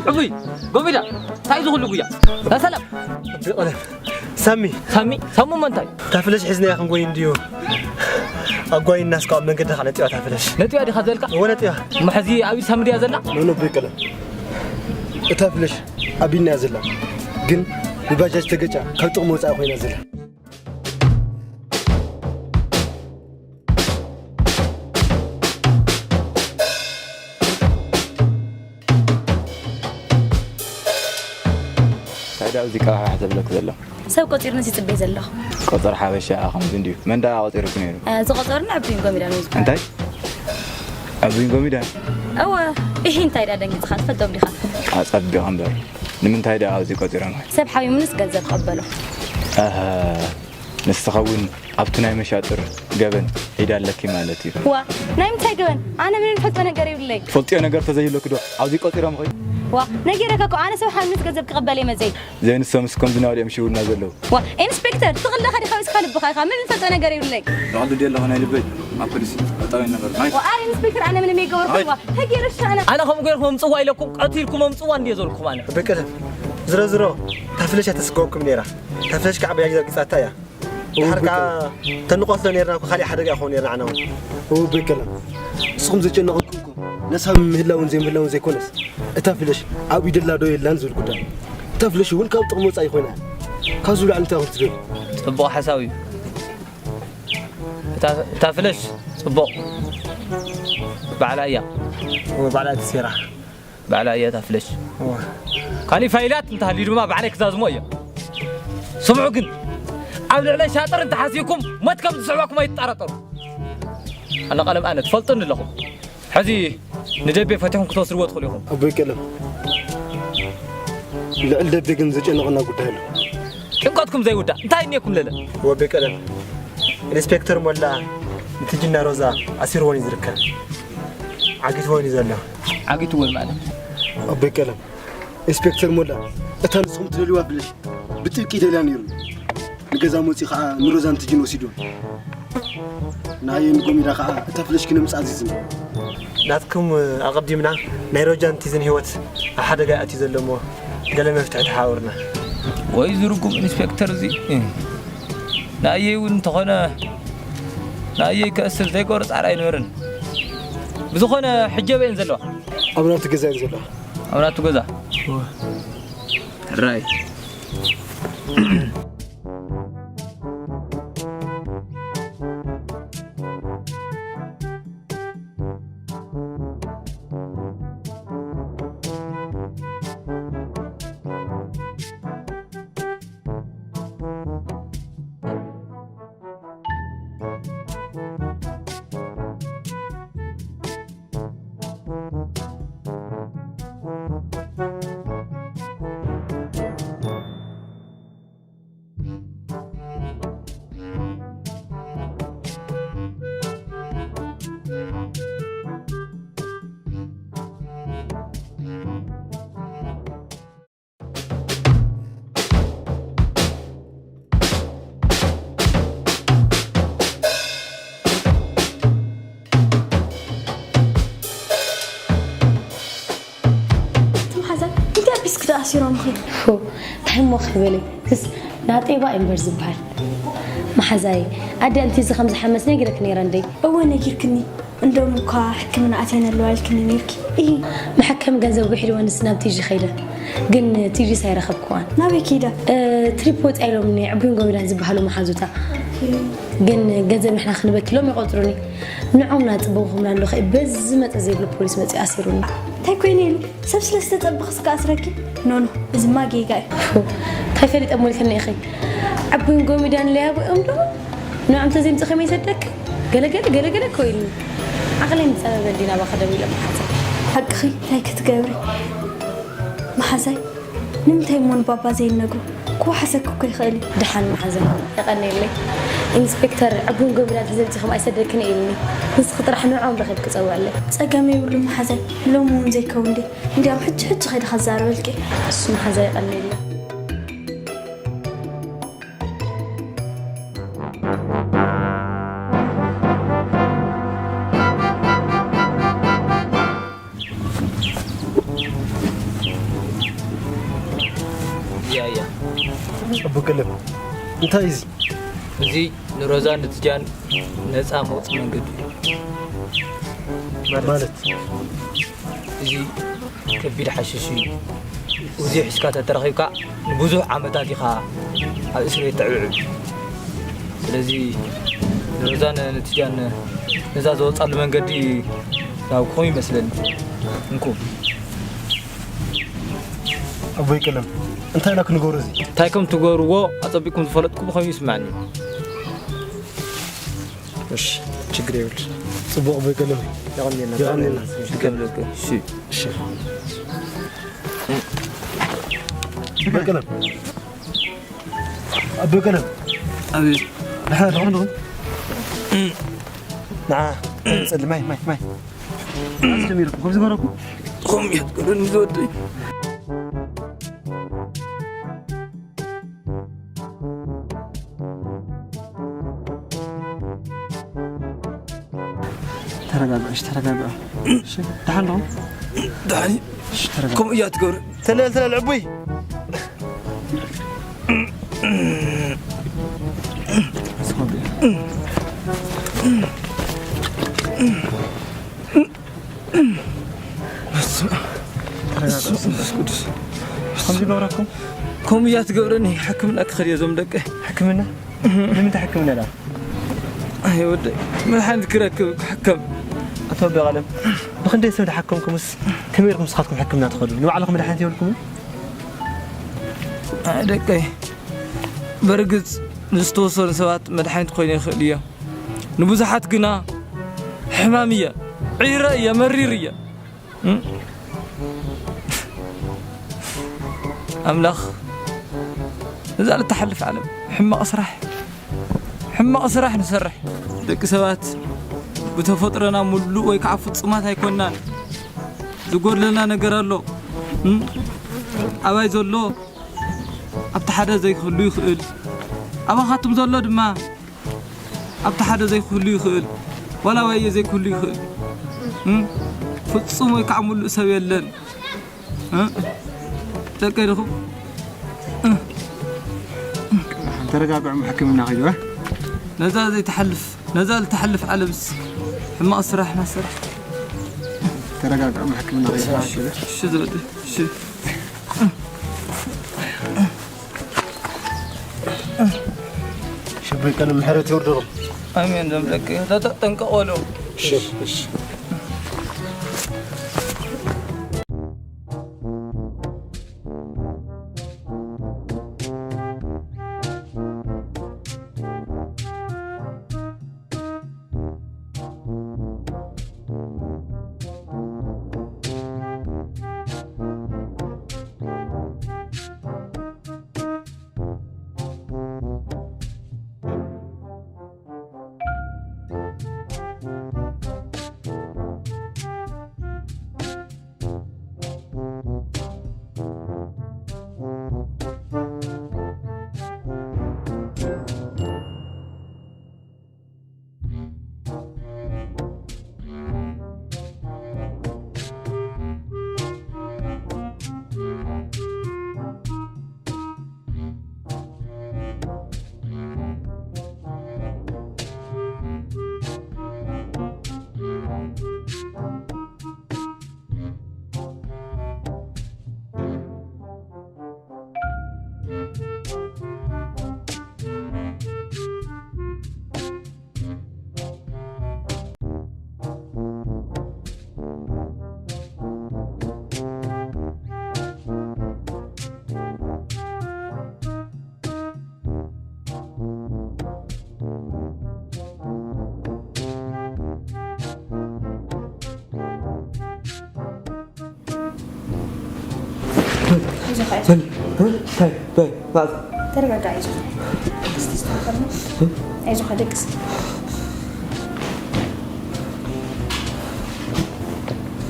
ዕቡይ፣ ጎሚዳ፣ እንታይ እዚ ኩሉ ጉያ? ያ ሰላም። ብቐለ። ሳሚ። ሳሚ፣ ሳሚ እሞ እንታይ? እታ ፍለሽ ሒዝናያ ክንጎይ እንድዩ። ኣጓይና እስካብ ኣብ መንገዲ ከዓ ነጢዋ እታ ፍለሽ። ነጢዋ ዲኻ ዘልካ? እወ፣ ነጢዋ። እሞ ሕዚ ኣብ ኢድ ሳሚ ድያ ዘላ? ኖ፣ ኖ፣ ብቀለ። እታ ፍለሽ ኣብ ኢድና እያ ዘላ። ግን ብባጃጅ ተገጫ ካብ ጥቕሚ ወፃኢ ኮይና ዘላ። እንታይ ደኣ ኣብዚ ቀባሕባሕ ዘብለኪ ዘሎ? ሰብ ቆጺሩኒ ዝጽበይ ዘለኹ። ቆጸር ሓበሻ ከምዚ እንድዩ። መን ደኣ ቆጺሩኪ ነይሩ? እ፣ ዝቆጸሩኒ ዕቡይን ጎሚዳን እዩ ዝበሃል። እንታይ? ዕቡይን ጎሚዳን? እወ፣ እሂ እንታይ ደኣ ደንጊጽኻ ትፈልጦም ዲኻ? ኣጸቢቑ እምበር። ንምንታይ ደኣ ኣብዚ ቆጺሮም? ሰብ ሓሚሙንስ ገንዘብ ክቕበሎ። ኣሃ፣ ንስኻ እውን ኣብቲ ናይ መሻጥር ገበን ኢድ ኣለኪ ማለት እዩ። ዋ፣ ናይ ምንታይ ገበን? ኣነ ምንም ፈልጦ ነገር የብለይ። ትፈልጥዮ ነገር ተዘይህለኪ ዶ ኣብዚ ቆጺሮም ኸይ? ዋ፣ ነጊረካ እኮ ኣነ ሰብ ሓሚሙስ ገንዘብ ክቕበል እየ መጸይ። ዘይንሶምስ ከምዚ እናበሉ እዮም ሽውልና ዘለዉ። ዋ፣ ኢንስፔክተር፣ ትቕለኻ ዲኻ ወይስ ካብ ልብኻ ኢኻ? ምንም ፈልጦ ነገር የብለይ። ዝቐልድ ኣለኹ ናይ ልበይ። ኣብ ፖሊስ ኣእታዊ ነበር። ናይ ዋ፣ ኣረ ኢንስፔክተር፣ ኣነ ምንም የገበርኩ። ኣይ። ዋ፣ ሕጊ ርሻ ኣነ። ኣነ ከምኡ ገይርኩም ኣምጽዋ ኢለኩም፣ ቀቲልኩም ኣምጽዋ እንድየ ዘልኩም ኣነ። በቀለ፣ ዝሮ ዝሮ፣ እታ ፍለሽ እያ ተስገወኩም ነይራ። እታ ፍለሽ ከዓ በጃጅ ዘርጊጻታ እያ። እው፣ ድሓር ከዓ በቀለ። ተንቆስሎ ነይርና እኮ፣ ካሊእ ሓደጋ ይኸውን ነይርና ዓና እውን። እው፣ በቀለ። ንስኹም ዘጨነቐኩም እኮ ነሳብ ምህላውን ዘይምህላውን ዘይኮነስ፣ እታ ፍለሽ ኣብ ኢደላ ዶ የላን ዝብል ጉዳይ። እታ ፍለሽ እውን ካብ ጥቕሚ ወጻኢ ኮይና፣ ካብዚ ብላዕሊ እንታይ ክትደልዩ? ጽቡቕ ሓሳብ እዩ። እታ፣ እታ ፍለሽ ጽቡቕ ባዕላ እያ። እወ፣ ባዕላ እያ ተሰይራ። ባዕላ እያ እታ ፍለሽ። እወ። ካሊእ ፋይላት እንተሃልዩ ድማ ባዕለይ ክዛዝሞ እየ። ስምዑ ግን፣ ኣብ ልዕለይ ሻጥር እንተሓሲብኩም ሞት ከም ዝስዕበኩም ኣይትጠራጠሩ። ኣነ ቀለም ኣነ ትፈልጡኒ ኣለኹም። ሕዚ ንደቤ ፈቲሕኩም ክትወስድዎ ትኽእሉ ኢኹም። ኣቦይ ቀለም፣ ልዕሊ ደቤ ግን ዘጨነቐና ጉዳይ ኣሎ። ጭንቀትኩም ዘይውዳእ እንታይ እኒኤኩም ለለ? ኣቦይ ቀለም፣ ኢንስፔክተር ሞላ ንትጅና ሮዛ ኣሲርወን እዩ ዝርከብ። ዓጊትወን እዩ ዘሎ። ዓጊትወን ማለት? ኣቦይ ቀለም፣ ኢንስፔክተር ሞላ እታ ንስኹም ትደልዩዋ ፍለሽ ብጥብቂ ይደልያ ነይሩ። ንገዛ መፂኡ ከዓ ንሮዛን ትጅን ወሲድወን። ንኣየን ጎሚዳ ከዓ እታ ፍለሽ ክነምፅኣ ኣዚዝና። ናትኩም ኣቐዲምና ናይ ሮዛን ትጅን ህይወት ኣብ ሓደጋ ይኣትዩ ዘሎ እሞ ገለ መፍትሒ ተሓባበሩና። ወይ ዝርጉም ኢንስፔክተር እዚ። ንኣየይ እውን እንተኾነ ንኣየይ ከእስር ዘይገብሮ ፃዕሪ ኣይነበርን። ብዝኾነ ሕጂ ኣበየን ዘለዋ? ኣብ ናቱ ገዛ እየን ዘለዋ። ኣብ ናቱ ገዛ? እወ። ሕራይ። ሲሮምኺ። ፎ፣ እንታይ እሞ ክበለይ? ክስ ናጤባ እምበር ዝበሃል። መሓዛይ፣ ኣደ ኣንቲ እዚ ከም ዝሓመስ ነጊረክ ነይረ እንዴ? እወ ነጊርክኒ። እንደውም እኳ ሕክምና ኣትየን ኣለዋ ኢልክኒ ነይርኪ። እሂ። መሐከሚ ገንዘብ ውሒድወንስ ናብ ቲጂ ከይደ። ግን ቲጂስ ኣይረኸብክዋን። ናበይ ከይዳ? እ፣ ትሪፕ ወፂኣ ኢሎምኒ ዕቡይን ጎሚዳን ዝበሃሉ መሓዙታ። ግን ገንዘብ ንሕና ክንበክሎም ይቆፅሩኒ። ንዖም ናፅበኹምና ኣለኹ። በዚ መፀ ዘይብሉ ፖሊስ መፂኡ ኣሲሩኒ። እንታይ ኮይነ ኢሉ? ሰብ ስለ ዝተጸበኽስ ክኣስረኪ? ኖ፣ ኖ፣ እዚማ ጌጋ እዩ። ፎ፣ እንታይ ፈሊጠ እሞ ኢልክኒ ኢኺ? ዓቡን ጎሚዳን ለያቡ እዮም ዶ? ንዖም ተዘይምጽእ ከመይ ይሰደክ? ገለገለ፣ ገለገለ እኮ ኢልኒ። ዓቕለይ ምጸበበ እንዲ ናባኺ ደዊለ መሓዛ። ሓቅኺ፣ እንታይ ክትገብሪ? መሓዛይ፣ ንምንታይ እሞ ንባባ ዘይነግሮ? ክወሓሰኪ እኮ ይኽእል እዩ። ደሓን መሓዛይ፣ የቐንየለይ። ኢንስፔክተር፣ ዕቡን ጎሚዳን ተዘይምጽእ ከም ኣይሰደክን ኢልኒ። ንስኺ ጥራሕ ንዖም ረኺብኪ ጸውዕለይ። ጸገም የብሉን መሓዛይ፣ ሎሚ እውን ዘይከውን ድየ? እንዲያም ሕጂ ሕጂ ከይደ ከዛረበልኪ። እሱ መሓዛ የቐንየለይ። እያ፣ እያ። ኣቦ ቀለም፣ እንታይ እዚ? እዚ ንሮዛን ንትጃን ነፃ መውፅኢ መንገዲ እዩ። ማለት? እዚ ከቢድ ሓሽሽ እዩ። እዚ ሒዝካ ተተረኺብካ ንብዙሕ ዓመታት ኢኻ ኣብ እስር ቤት ተዕብዕብ። ስለዚ ንሮዛን ንትጃን ነፃ ዝወፃሉ መንገዲ ናብኩም ይመስለኒ። እንኩ። ኣቦይ ቀለም፣ እንታይ ኢና ክንገብሮ እዚ? እንታይ ከም ትገብርዎ ኣጸቢቕኩም ዝፈለጥኩም ኮይኑ ይስማዕኒ። እሺ፣ ችግር የብሉን። ጽቡቕ ኣቦይ ቀለም። የቐንየልና። የቐንየልና። እሺ። እሺ። ኣቦይ ቀለም። ኣቦይ ቀለም። ኣቤት። ደሓን ዲኹም? ንዓ፣ ጸሊ ማይ፣ ማይ፣ ማይ። ኣስተሚርኩም፣ ከምዚ ገረኩም? ከምኡ እየ ትገብረኒ ዝወደይ። ተረጋግዑ፣ እሺ፣ ተረጋግዑ። እሺ፣ ደሓን ዶ? ደሓን። እሺ፣ ተረጋግዑ። ከምኡ እያ ትገብር። ተለል፣ ተለል፣ ዕቡይ። በስመ ኣብ። ተረጋግዑ። በስመ ኣብ መንፈስ ቅዱስ። ከምዚ ይገብረኩም? ከምኡ እያ ትገብረኒ። ሕክምና ክኸድ እየ እዞም ደቀይ። ሕክምና? ንምንታይ ሕክምና ኢላ? ኣይ ወደይ፣ መድሓኒት ክረክብ ክሕከም። ኣቶ ኣበይ ቀለም፣ ብኽንደይ ሰብ ዝሓከምኩምስ ከመይ ኢልኩም ንስኻትኩም ሕክምና ትኸዱ? ንባዕልኹም መድሓኒት የብልኩምን? ኣይ ደቀይ፣ በርግጽ ንዝተወሰኑ ሰባት መድሓኒት ኮይኑ ይኽእል እዮ። ንብዙሓት ግና ሕማም እየ። ዒረ እየ፣ መሪር እየ። እም? ኣምላኽ፣ ነዛ ልትሓልፍ ዓለም ሕማቕ ስራሕ፣ ሕማቕ ስራሕ ንሰርሕ። ደቂ ሰባት ብተፈጥሮና ሙሉእ ወይ ከዓ ፍጹማት ኣይኮናን። ዝጎድለና ነገር ኣሎ። እም? ኣባይ ዘሎ ኣብቲ ሓደ ዘይክህሉ ይኽእል። ኣባኻትኩም ዘሎ ድማ ኣብቲ ሓደ ዘይክህሉ ይኽእል። ዋላ ኣባየ ዘይክህሉ ይኽእል። እም? ፍጹም ወይ ከዓ ሙሉእ ሰብ የለን። እ? ደቀይ ዲኹም? ተረጋግዑ፣ ሕክምና ኸይዱ፣ እ? ነዛ ዘይትሓልፍ፣ ነዛ ልትሓልፍ ዓለምስ ሕማቕ ስራሕ ናሰርሕ። ተረጋግዑ፣ ሕክምና ኸይዱ፣ እሺ፣ ዝወዲ፣ እሺ። ሽብሪ ቀን ምሕረት ይወርደሎም። ኣሜን። ዘም ደቂ ተጠንቀቆ ሎ። እሺ፣ እሺ። ተረጋጋ፣ ኣይዞኻ። ደቅስ ተስተካከል ነው። ኣይዞኻ፣ ደቅስ።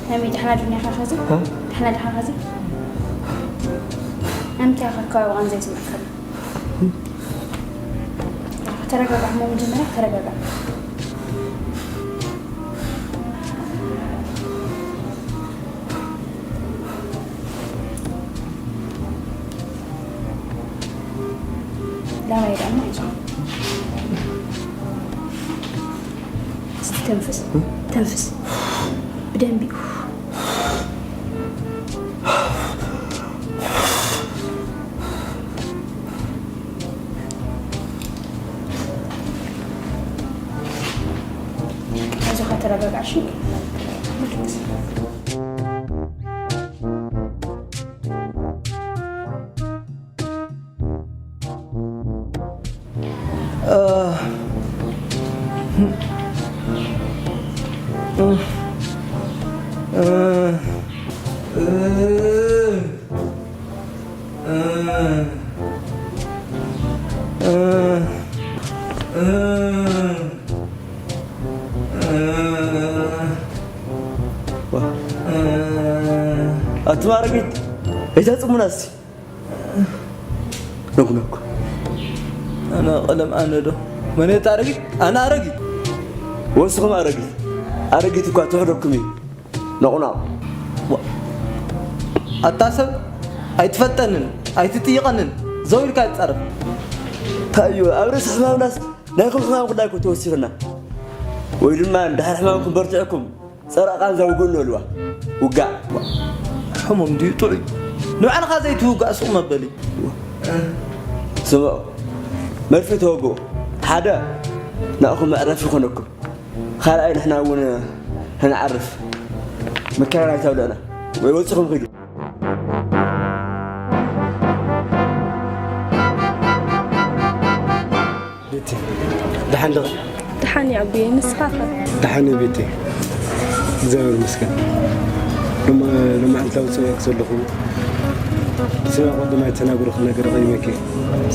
ሃሚ፣ ደሕና ዲኻ ኸዚ? ደሕና ዲኻ ኸዚ? ኣንተ ያኻ ከባቢ ቃንዛ ይስምዐካ ኣሎ። ተረጋጋዕ፣ እሞ መጀመርያ ተረጋጋዕ። ላባይ ደሞ ኣይዞ። እስቲ ተንፍስ፣ ተንፍስ። ብደንቢ። ኣይዞኻ፣ ተረጋጋዕ፣ እሺ? ኣቱም ኣረጊት፣ ኣይተጽሙና እስቲ። ነጉ፣ ነጉ። ኣነ ቀለም ኣነ ዶ? መን እቲ ኣረጊት? ኣነ ኣረጊት። ወስኹም ኣረጊት። ኣረጊት እኳ ትሕደኩም እዩ። ነቑናቑ። ዋ-፣ ኣታ ሰብ ኣይትፈልጠንን፣ ኣይትጥይቐንን፣ ዘው ኢልካ ትጻረፍ። እንታይ እዩ? ኣብ ርእሲ ሕማምናስ ናይኩም ሕማም ኩላ እኮ ተወሲኽና። ወይ ድማ እንድሕር ሕማምኩም በርቲዕኩም፣ ጸረ ቃንዛ ውግእ ንበልዋ። ውጋእ። ሕሙም ድዩ ጥዑይ? ንባዕልኻ ዘይትውጋእ ሱቕ መበሊ። ስምዑ፣ መርፌ ተወግኡ። ሓደ፣ ንኣኹም መዕረፊ ይኾነኩም። ካልኣይ፣ ንሕና እውን ንዓርፍ። መከራና ኣይተብልዕና። ወይ ወጺኹም ኺዱ። ቤቲ፣ ደሓን ዲኺ? ደሓን እየ ኣቡየ፣ ንስኻ ኸ? ደሓን እየ ቤቲ፣ እግዚኣብሔር ይመስገን። ሎም-፣ ሎማዓንቲ ላውፅኦ እየ ዘለኹ። ስለ ቀደም ኣይተናገርኩ ነገር ቀይመኪ፣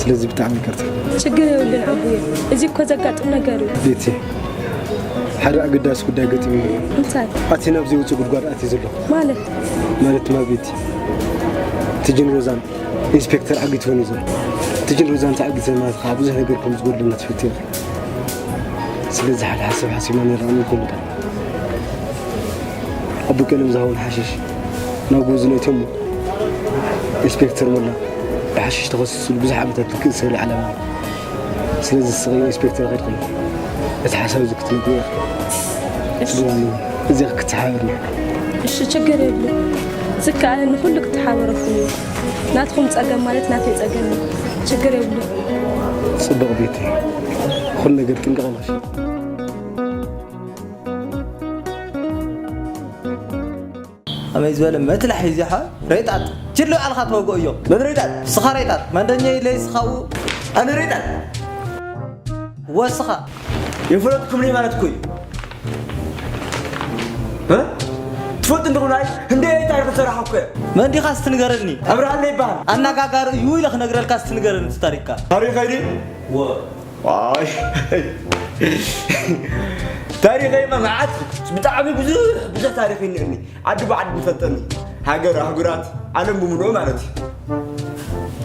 ስለዚ ብጣዕሚ ይቅርታ። ችግር የብሉን ኣቡየ፣ እዚ እኮ ዘጋጥም ነገር እዩ። ቤቲ፣ ሓደ ኣገዳሲ ጉዳይ ገጢሙ። እንታይ? ኣቲ ናብዚ ውፅእ ጉድጓድ ኣቲ ዘለኹ። ማለት? ማለት ድማ ቤቲ፣ ትጅን ሮዛን ኢንስፔክተር ዓጊትወን እዩ ዘሎ። ትጅን ሮዛን ተዓጊተን ማለት ከዓ ብዙሕ ነገር ከም ዝጎድለና ትፈልጢ ኢኺ። ስለዚ ሓደ ሓሳብ ሓሲብና ነይርና፣ ምን ኮምታ? ኣቦ ቀለም ዝሃውን ሓሽሽ ናብ ጎዝነቶም ኢንስፔክተር ሞላ ብሓሽሽ ተኸሲሱሉ ብዙሕ ዓመታት ክእሰር እዩ ዓላማ። ስለዚ ንስኺ ኢንስፔክተር ከድክሞ እቲ ሓሳብ እዚ ክትነግርዮ ኢኺ። እሺ። ስለዚ እዚ ክትሓበርኒ። እሺ፣ ችግር የብሉን። ዝከኣለኒ ኩሉ ክተሓበረኩም እዩ። ናትኩም ጸገም ማለት ናተይ ጸገም እዩ። ችግር የብሉን። ጽቡቕ ቤቲ፣ ኩሉ ነገር ጥንቅቕ ኢልክሽ። ኣመይ ዝበለ መትላሕ እዩ እዚሓ። ሬጣጥ ችል ባዕልኻ ተወግኦ እዮም። መን ሬጣጥ? ስኻ ሬጣጥ። መንደኛ ኢለ ስኻው። ኣነ ሬጣጥ? ወስኻ። የፍለጥኩም እኔ ማለት እኮ እዩ። እ? ትፈልጥ እንደኹም ናይ ህንደይ ታሪኽ ዝሰራሕ እኮ እየ። መን ዲኻ እስቲ ንገረኒ? ኣብርሃለ ይበሃል። ኣነጋጋሪ እዩ ኢለ ክነግረልካ እስቲ ንገረኒ እቲ ታሪኽካ። ታሪኸይ ድዩ? ወ- ዋይ። ታሪኸይማ መዓት፣ ብጣዕሚ ብዙሕ፣ ብዙሕ ታሪኽ እኒአኒ። ዓዲ ብዓዲ ንፈልጠኒ። ሃገር፣ ኣህጉራት፣ ዓለም ብምልኡ ማለት እዩ።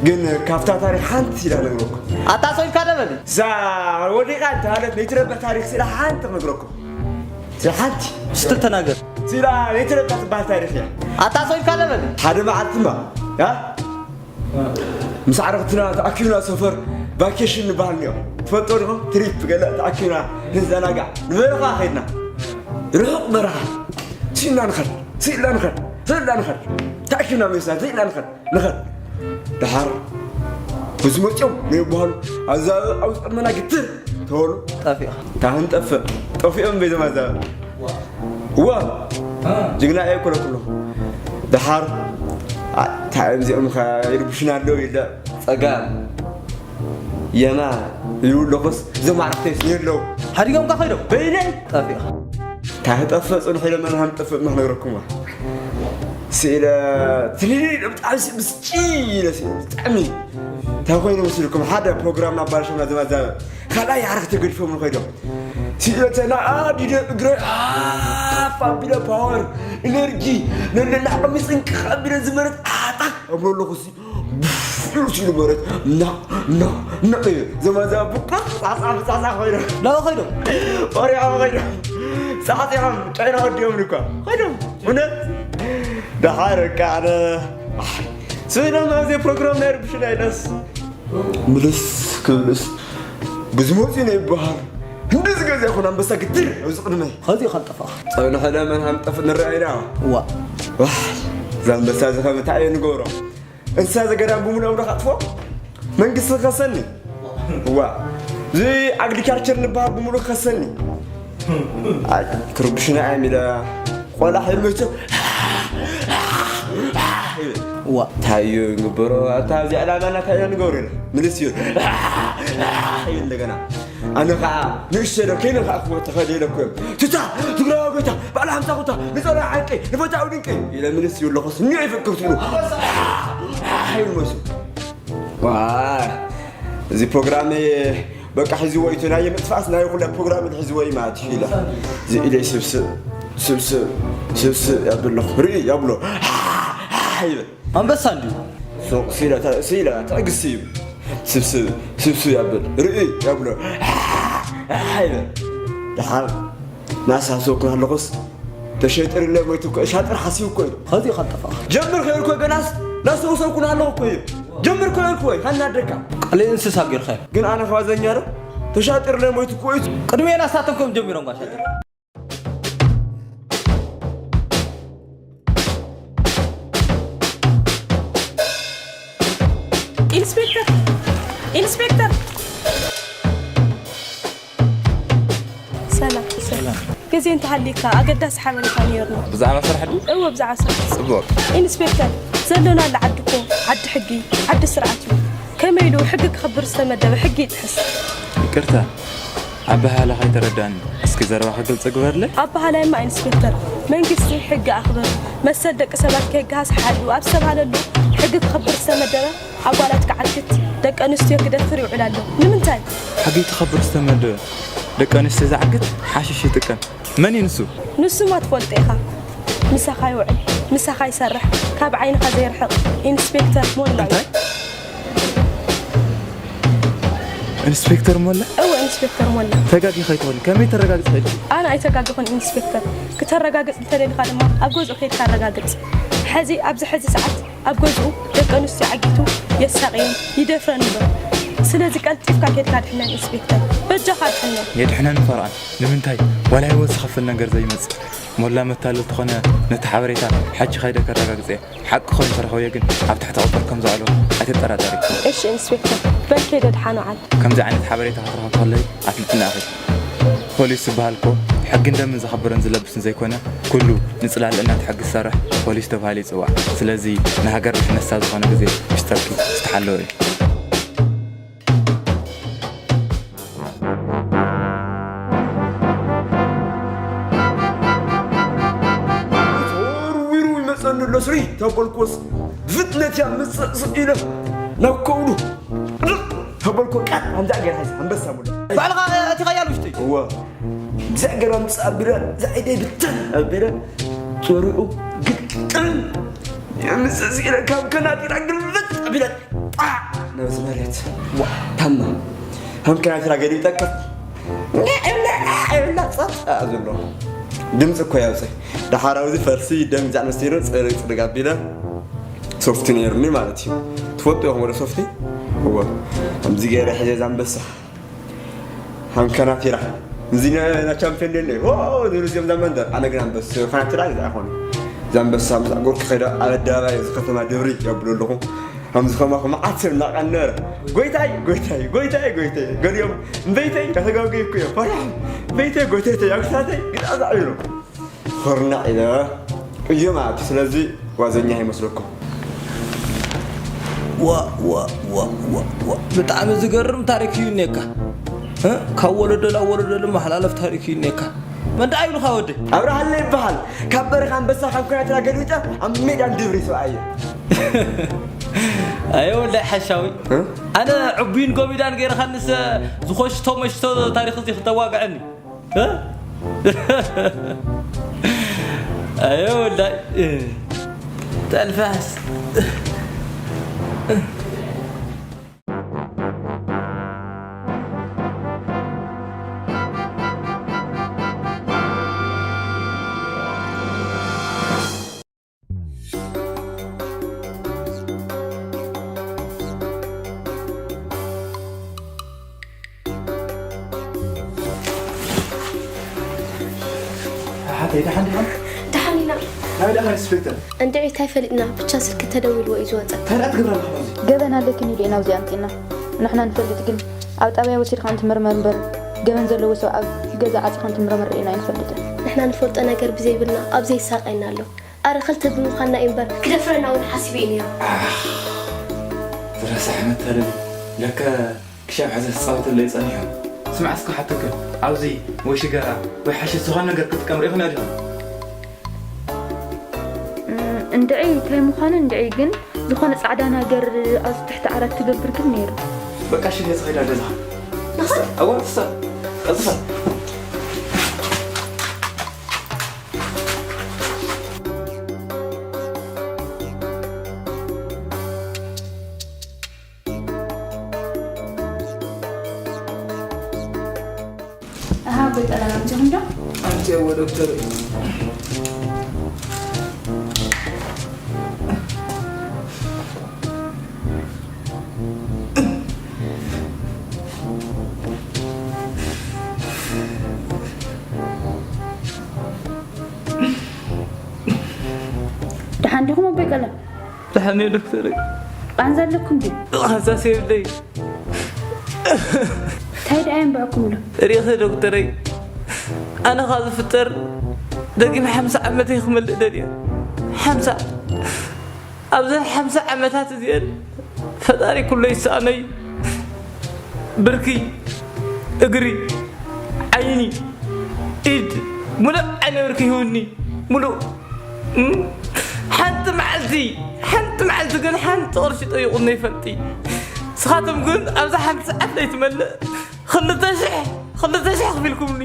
ግን ካብታ ታሪኽ ሓንቲ ኢላ ነግረኩም። ኣታ ሰው ኢልካ ደበሊ። እዛ ወዲቓ እንተሃለት ነይትረብሕ ታሪኽ ስለ ሓንቲ ክነግረኩም። ስለ ሓንቲ። እስቲ ተናገር። ስለ ነይትረብሕ ትበሃል ታሪኽ እያ። ኣታ ሰው ኢልካ ደበሊ። ሓደ መዓልትማ፣ ያ? ምስ ዓረኽትና ተኣኪብና ሰፈር ቫኬሽን ንበሃል እኒኦ። ትፈልጦ ዲኹም? ትሪፕ ገለ ተኣኪብና ንዘናጋዕ። ንበረኻ ኸይድና። ርሑቕ በረኻ። ስኢልና ንኸድ፣ ስኢልና ንኸድ፣ ስኢልና ንኸድ። ተኣኪብና መሲና፣ ስኢልና ንኸድ፣ ንኸድ። ደሓር፣ በዚ መፂኦም ነይበሃሉ፣ ኣብዛ ኣብ ጸመና ግትር ተበሉ። ጠፊእኻ። ካህን ጠፍእ። ጠፊኦም በይዞም ኣዛ። ዋ! ጅግና እየ እኮ ለኩሉ። ደሓር፣ ኣ-፣ እንታይ እዮም እዚኦም ከ ይርብሹና ኣለዉ ኢለ ጸጋም፣ የማን ይብሉ ኣለኹስ፣ እዞም ኣዕርኽተይስ የለዉ። ሓዲጎምካ ከይዶም? በይነይ! ጠፊእኻ። እንታይ ክጠፍእ ጽኑሕ ኢለ መን ሃም ጠፍእ መን ክነግረኩም ዋ። ስኢለ ትልልይ ኢለ ብጣዕሚ ሲ-፣ ብስጭ ኢለ ስኢለ ብጣዕሚ። እንታይ ኮይኑ መስልኩም? ሓደ ፕሮግራም ኣባላሽና ዘማዛበ ካልኣይ ዓርኪ ተገዲፎም ንኸይዶም። ስኢለ ተናኣዲደ እግረ ኣፍ ኣቢለ ፓወር፣ ኢነርጂ፣ ነለና ዓቕሚ ጽንቅቕ ኣቢለ ዝመረት ኣጣ እብሎ ኣለኹ ሲ-፣ ኢሉ ሲሉ መረት፣ ና፣ ና፣ ና እዩ። ዘማዛበ ብቆ ጻጻ ብጻጻ ኮይኖም። ናበ ኸይዶም? ወሪዖም ኸይዶም። ጻጺዖም፣ ጫይና ወዲኦም እኳ። ኸይዶም። እውነት? ደሓር በቃ ኣነ፣ ኣይ፣ ስኢሎም ኣብዚ ፕሮግራም ናይ ርብሽና ኢለስ። ምልስ ክብልስ ብዝመፅኡ ነው ይበሃል። እንደዚ ገዛ ይኹን ኣንበሳ ግድር ኣብዚ ቅድመይ። ኸዚ ኸልጠፋ። ጸብለኸ ለመን ሃምጠፍ ንረኣይና። ዋ። ዋይ፣ እዛ ኣንበሳ እዚ ኸምታይ እዩ ንገብሮ? እንስሳ ዘገዳም ብምሉኦም ዶ ካጥፎ? መንግስቲ ክኸሰኒ? እዋ። እዚ ኣግሪካልቸር ንበሃል ብምሉእ ክኸሰኒ? ኣይ፣ ክርብሽና እዮም ኢለ ቆላሕ ይመቸ። እዋ። ታዮ ንግበሮ፣ ኣታ እዚ ዕላማና ታዮ ንገብሮ ኢና። ምልስ ይብል። ይብል እንደገና። ኣነ ኸዓ ንእሽተይ ዶ ከይነ ኸዓ ክወ ተኸደ ኢለ እኮ እዮም። ትታ፣ ትግራዊ ጎይታ፣ ባለ ሃምሳ ኩታ፣ ንጸላኢ ዓንቂ፣ ንፈታዊ ድንቂ ኢለ ምልስ ይብለኹስ፣ እኒኦ ይፍክር ትብሉ። ይብል መሱ። ዋይ፣ እዚ ፕሮግራም በቃ ሒዝዎ እዩ። ናይ ምጥፋእስ ናይ ኩለ ፕሮግራም ሒዝዎ እዩ ማለት እዩ ኢለ። እዚ ኢለ ስብስብ፣ ስብስብ፣ ስብስብ ያብለኹ። ርኢ ያብሎ። ይብል። ኣንበሳ እንድዩ። ሱቕ ሲለ ተ-፣ ሲለ ትዕግስቲ እዩ። ስብስብ፣ ስብስብ ያብል። ርኢ ያብሎ። ይብል። ደሓር ናሳ ሰው ኩን ኣለኹስ ተሸጥርለ ሞይቱ እኮ፣ ሻጥር ሓሲቡ እኮ እዩ። ኸዚ ኸልጠፋ። ጀምር ከይልኩ ገናስ ናሰው ሰው ኩን ኣለኹ እኮ እዩ። ጀምር ከይልኩ ወይ፣ ኸናደካ። ቃል እንስሳ ጌርካ። ግን ኣነ ኸባዘኛ ዶ? ተሻጥርለ ሞይቱ እኮ እዩ። ቅድሜ ናሳቶም ከም ጀሚሮም ጓሻጥር። ኢንስፔክተር! ኢንስፔክተር! ሰላም፣ ሰላም። ግዜ እንተሃልዩካ ኣገዳሲ ሓበሬታ ነይሩና። ብዛዕባ ስራሕ ድዩ? እወ፣ ብዛዕባ ስራሕ። ጽቡቕ። ኢንስፔክተር፣ ዘሎናሉ ዓዲ እኮ ዓዲ ሕጊ፣ ዓዲ ስርዓት እዩ። ከመይ ኢሉ ሕጊ ክኽብር ዝተመደበ ሕጊ ይጥሕስ? ይቅርታ፣ ኣበሃህላኻ ኣይተረዳእኒ። እስኪ ዘረባኻ ግልጺ ግበርለይ። ኣበሃህላይማ ኢንስፔክተር፣ መንግስቲ ሕጊ ኣኽብር፣ መሰል ደቂ ሰባት ከይገሃስ ሓሉ ኣብ ዝተባህለሉ፣ ሕጊ ክኽብር ዝተመደበ ኣጓላት ክዓግት፣ ደቂ ኣንስትዮ ክደፍር ይውዕል ኣሎ። ንምንታይ? ሕጊ ክኸብር ዝተመደበ ደቂ ኣንስትዮ ዝዓግት፣ ሓሽሽ ይጥቀም። መን እዩ ንሱ? ንሱማ ትፈልጦ ኢኻ። ምሳኻ ይውዕል፣ ምሳኻ ይሰርሕ፣ ካብ ዓይንኻ ዘይርሕቕ ኢንስፔክተር ሞላ እዩ። እንታይ? ኢንስፔክተር ሞላ? እወ፣ ኢንስፔክተር ሞላ። ተጋጊ ከይትኾኒ፣ ከመይ ተረጋግጽ ኽኢልኪ? ኣነ ኣይተጋገኹን ኢንስፔክተር። ክተረጋግጽ እንተደሊኻ ድማ ኣብ ገዝኡ ከይድካ ኣረጋግጽ። ሕዚ፣ ኣብዚ ሕዚ ሰዓት ኣብ ገዝኡ ደቂ ኣንስትዮ ዓጊቱ የሳቕየን፣ ይደፍረን ኣሎ። ስለዚ ቀልጢፍካ ከይድካ ኣድሕነን ኢንስፔክተር። በጃኻ ኣድሕነን። የድሕነን ፈርዖን። ንምንታይ? ዋላ ህይወት ዝኸፍል ነገር ዘይመጽእ። ሞላ መታለል ተኾነ ነቲ ሓበሬታ ሕጂ ከይደ ከረጋግጽ እየ። ሓቂ ኮይኑ ተረኸብዮ ግን ኣብ ትሕቲ ቁጽር ከም ዘውዕሎ ኣይትጠራጠሪ። እሺ ኢንስፔክተር፣ በል ከይደ ድሓን ውዓል። ከምዚ ዓይነት ሓበሬታ ክትረኽቢ ከለኺ ኣፍልጥና ኢኺ። ፖሊስ ዝበሃል እኮ ሕግን ደንብን ዘኽብርን ዝለብስን ዘይኮነ፣ ኩሉ ንጽላል ልዕልነት ሕጊ ዝሰርሕ ፖሊስ ተባሂሉ ይጽዋዕ። ስለዚ ንሃገር ድሕነት ዝሳብ ዝኾነ ግዜ ሚስጥርኪ ዝተሓለወ እዩ። ተወርዊሩ ይመጸኒ ኣሎ ስሪ ተበልኩስ፣ ብፍጥነት እያ ምጽእ ስቕ ኢለ ናብ ከብዱ ተበልኩ። ቀጥ ኣምዛ ገይራ ሓይሳ ኣንበሳ ሙሉ ባዕልኻ እቲ ኸያል ውሽጢ። እወ። ብዛዕ ገይራ ምጽእ ኣቢለ፣ ዛዒደይ ብትን ኣቢለ፣ ጸሪቑ ግጥም የምጽእ ስኢለ ካብ ከናቲራ ግልብጥ ኣቢለ ጣዕ ነብዚ መሬት። ዋ፣ ታማ። ሃም ከናቲራ ገዲም ጠቀስ። ጸጥ ዘሎ። ድምፂ እኮ ያውፅእ። ደሓር ኣብዚ ፈልሲ ደም ዛዕ መስተይሮ ፅርግ ፅርግ ኣቢለ ሶፍቲ ነይሩኒ ማለት እዩ። ትፈልጡ ኢኹም ወደ ሶፍቲ? እወ። ከምዚ ገይረ ሕዘ ዛንበሳ። ሃም ከናቲራ። እዚ ና-፣ ና ቻምፒዮን ደለ። ኦ፣ ዝብሉ እዚኦም ዛመንደር። ኣነ ግን ኣንበሳ ከናቲራ ግዛ ኣይኮነ። ዛንበሳ ምስ ኣጎርኩ ከይደ ኣብ ኣደባባይ እዚ ከተማ ደብሪ የብሎ ኣለኹ። ከምዚ ከማኹ መዓት ሰብ እናቐነረ፣ "ጎይታይ፣ ጎይታይ፣ ጎይታይ፣ ጎይታይ." ገሊኦም፣ "እምበይተይ፣ እንዳተጋገይኩ እየ፣ ፈርሖም፣ እምበይተይ፣ ጎይተይተይ፣ ኣግሳተይ፣ ግዳ ዛዕ ኢሎም። ሆርናዕ ኢለ እየ ማለት እዩ። ስለዚ ዋዘኛ ኣይመስለኩም። ዋ፣ ዋ፣ ዋ፣ ዋ፣ ዋ። ብጣዕሚ ዝገርም ታሪክ እዩ እኔካ። እ? ካብ ወለዶ ናብ ወለዶ ዝመሓላለፍ ታሪክ እዩ እኔካ። መን ደኣ ይብልኻ ወደይ? ኣብርሃለ ይበሃል። ካብ በረኻ ኣንበሳ፣ ካብ ኩናት ኤርትራ ገልቢጠ ኣብ ሜዳ ንድብሪ ሰብኣየ። ኣየ ወላሂ ሓሻዊ። እ? ኣነ ዕቡይን ጎሚዳን ገይርኻንስ ዝኾሽቶ መሽቶ ታሪኽ እዚ ክተዋግዐኒ? እ? ኣየ ወላሂ። ጠልፋስ። ሓተይ፣ ደሓን ዲኻ? ደሓን ኢና። ናበይ ዲኻ ኢንስፔክተር? እንድዒ፣ እንታይ ፈሊጥና? ብቻ ስልኪ ተደዊልዎ እዩ ዝወፀ። እንታይ ደኣ ትገብራ ኣለኻ ኣብዚ? ገበን ኣለክን ኢሉ ኢና ኣብዚ ኣምፂእና። ንሕና ንፈልጥ ግን ኣብ ጣብያ ወሲድካ እንትምርመር እምበር ገበን ዘለዎ ሰብ ኣብ ገዛ ዓፂኻ እንትምርመር ርኢና ኣይንፈልጥን። ንሕና ንፈልጦ ነገር ብዘይብልና ኣብ ዘይሳቀየና ኣሎ። ኣረ ክልተ ብምዃንና እዩ እምበር ክደፍረና እውን ሓሲቡ እዩ ነይሩ። ኣኽ፣ ዝረሳሕ መታለሊ። ለከ ክሻብ ሕዚ ክጻወተለይ ጸኒሑ። ስማዕ እስከ ሓተከ፣ ኣብዚ ወይ ሽጋራ ወይ ሓሽሽ ዝኾነ ነገር ክትጥቀም ርኢኽንዮ ዲኻ? እም፣ እንድዒ እንታይ ምዃኑ እንድዒ፣ ግን ዝኾነ ጻዕዳ ነገር ኣብዚ ትሕቲ ዓራት ትገብር ግን ነይሩ። በቃ እሺ፣ ገጽ ኸይዳ ገዛኻ። ንኽሰ-? እወ፣ ንኽሰ-? ቀልጥፈ። ኣሃ፣ ኣቦይ ቀለብ ኣምጺኹም ዶ? ኣምጺኦዎ ዶክተር። ደሓን ዲኹም ኣቦይ ቀለብ? ደሓን እየ ዶክተረይ። ቃንዛ ኣለኩም ድዩ? ቃንዛስ የብለይ። እንታይ ደኣ የንብዐኩም ኣሎ? ርኢኺ ዶክተረይ፣ ኣነ ካብ ዝፍጠር ደጊም ሓምሳ ዓመተይ ክመልእ ደልየ። ሓምሳ። ኣብዘን ሓምሳ ዓመታት እዚአን ፈጣሪ ኩሎ ይሰኣኖ እዩ። ብርኪ፣ እግሪ፣ ዓይኒ፣ ኢድ፣ ሙሉእ ዓይነ ብርኪ ይህውኒ። ሙሉእ። እም? ሓንቲ መዓልቲ፣ ሓንቲ መዓልቲ ግን ሓንቲ ቅርሺ ጠይቑኒ ይፈልጥ። ንስኻትኩም ግን ኣብዛ ሓንቲ ሰዓት ለይትመልእ ክልተ ሽሕ፣ ክልተ ሽሕ ከፊልኩምኒ።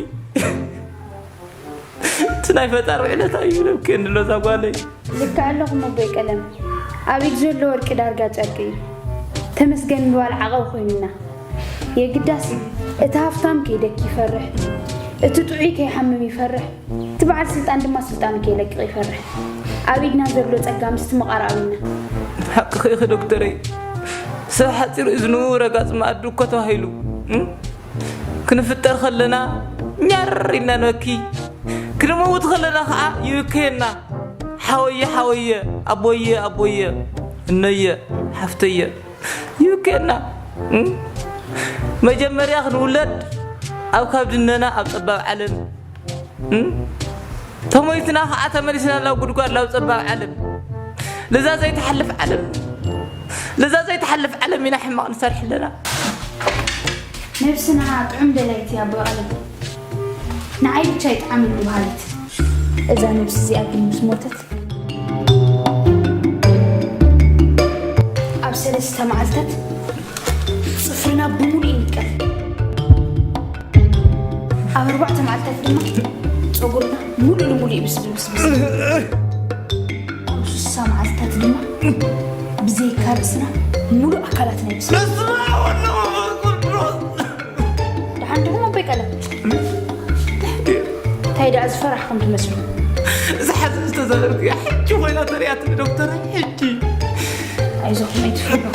እቲ ናይ ፈጣሪ ውዕለታ እዩ፣ ነብኬ እንድሎ እዛ ጓለይ። ልክዕ ኣለኹም ኣቦይ ቀለም። ኣብ ኢድ ዘሎ ወርቂ ዳርጋ ጨርቂ እዩ። ተመስገን ምባል ዓቐብ ኮይኑና። የግዳስ እዩ። እቲ ሃፍታም ከይደኪ ይፈርሕ፣ እቲ ጥዑይ ከይሓምም ይፈርሕ፣ እቲ በዓል ስልጣን ድማ ስልጣኑ ከይለቅቕ ይፈርሕ። ኣብ ኢድና ዘሎ ጸጋ ምስቲ መቓር ኣብዩና። ሓቅኺ ኢኺ ዶክተረይ። ሰብ ሓጺር እዝኑ ረጋጽ መኣዲ እኮ ተባሂሉ። እም? ክንፍጠር ከለና ኛር ኢልና ንበኪ፣ ክንመውት ከለና ኸዓ ይብከየና። ሓወየ ሓወየ፣ ኣቦየ ኣቦየ፣ እነየ ሓፍተየ ይብከየና። እም? መጀመርያ ክንውለድ ኣብ ካብ ድነና ኣብ ጸባብ ዓለም፣ እም? ተሞይትና ኸዓ ተመሊስና ናብ ጉድጓድ ናብ ጸባብ ዓለም። ለዛ ዘይትሓልፍ ዓለም፣ ለዛ ዘይትሓልፍ ዓለም ኢና ሕማቕ ንሰርሕ ኣለና። ነብስና ጥዑም ደላይቲ ኣቦ ቀለም፣ ንዓይ ብቻ ይጥዓመኒ በሃሊት። እዛ ነብሲ እዚኣ ግን ምስ ሞተት፣ ኣብ ሰለስተ መዓልታት ጽፍርና ብምሉእ ይንቀል። ኣብ ኣርባዕተ መዓልታት ድማ ጸጉርና ሙሉእ ንሙሉእ ይብስብስብስብስ። ኣብ ሱሳ መዓልታት ድማ ብዘይካ ርእስና ሙሉእ ኣካላትና ይብስብስ። ደሓን ዲኹም ኣቦይ ቀለም? እንታይ ደኣ ዝፈራሕኩም ትመስሉ? እዛ ሓዘን ዝተዘረርኩ እያ ሕጂ ኮይና ተሪኣትኒ ዶክተር፣ ሕጂ። ኣይዞኹም ኣይትፍርሑ።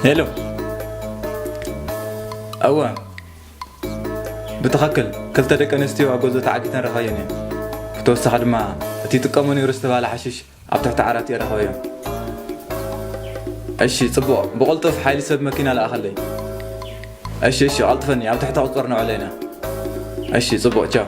ሄሎ። እወ፣ ብትኽክል ክልተ ደቂ ኣንስትዮ ኣብ ገዝኡ ተዓጊተን ረኸየን እየን። ብተወሳኺ ድማ እቲ ይጥቀሞ ነይሩ ዝተባህለ ሓሽሽ ኣብ ትሕቲ ዓራት እየ ረኸበዮ። እሺ፣ ጽቡቕ። ብቕልጡፍ ሓይሊ ሰብ መኪና ለኣኸለይ። እሺ፣ እሺ፣ ቀልጥፈኒ። ኣብ ትሕቲ ቁጽጽር ነውዕሎ ኢና። እሺ፣ ጽቡቕ። ቻው።